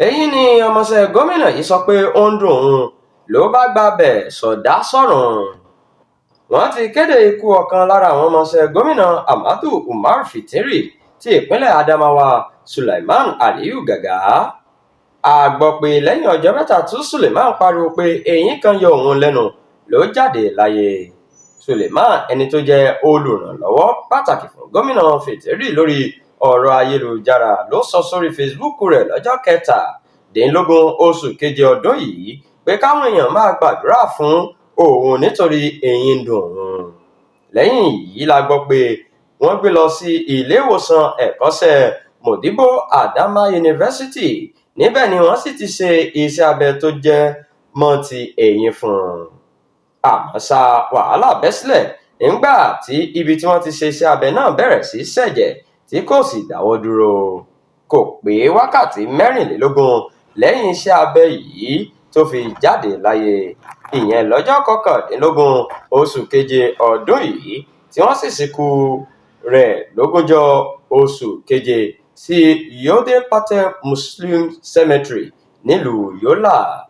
Èyí ni ọmọọṣẹ́ gómìnà yìí sọ pé ó ń dun òun ló bá gbabẹ̀ sọdá sọ́run. Wọ́n ti kéde ikú ọ̀kan lára àwọn ọmọọṣẹ́ gómìnà Ahmadu Umar Fintiri ti ìpínlẹ̀ Adamawa, Sulaiman Aliyu Gàgà. A gbọ́ pé lẹ́yìn ọjọ́ 3 tí Sulaiman pariwo pé eyín kan yọ òun lẹ́nu ló jáde láyé. Sulaiman, ẹni tó jẹ́ olùrànlọ́wọ́ pàtàkì fún gómìnà Fintiri lórí ọ̀rọ̀ ayélujára, ló sọ sórí Facebook rẹ̀ lọ́jọ́ 17 oṣù keje ọdún yìí pé káwọn èèyàn máa gbàdúrà fún òun nítorí eyín ń dun òun. Lẹ́yìn yìí la gbọ́ pé wọ́n gbé lọ sí iléèwòsàn ẹ̀kọ́ṣẹ́ Modibbo Adama University, níbẹ̀ ni wọ́n sì ti ṣe iṣẹ́ abẹ tó jẹ mọ́ ti eyín fún un. Àmọ́ ṣá, wàhálà bẹ́ sílẹ̀ nígbà tí ibi tí wọ́n ti ṣe iṣẹ́ abẹ náà bẹ̀rẹ̀ sí í ṣẹ̀jẹ̀ tí kò sì dáwọ́ dúró. Kò pé wákàtí 24 lẹ́yìn iṣẹ́ abẹ yìí tó fi jáde láyé, ìyẹn lọ́jọ́ 19 oṣù keje ọdún yìí, tí wọ́n sì sìnkú rẹ̀ lógúnjọ́ oṣù keje sí Yode Patel Muslim Cemetery nílùú Yola.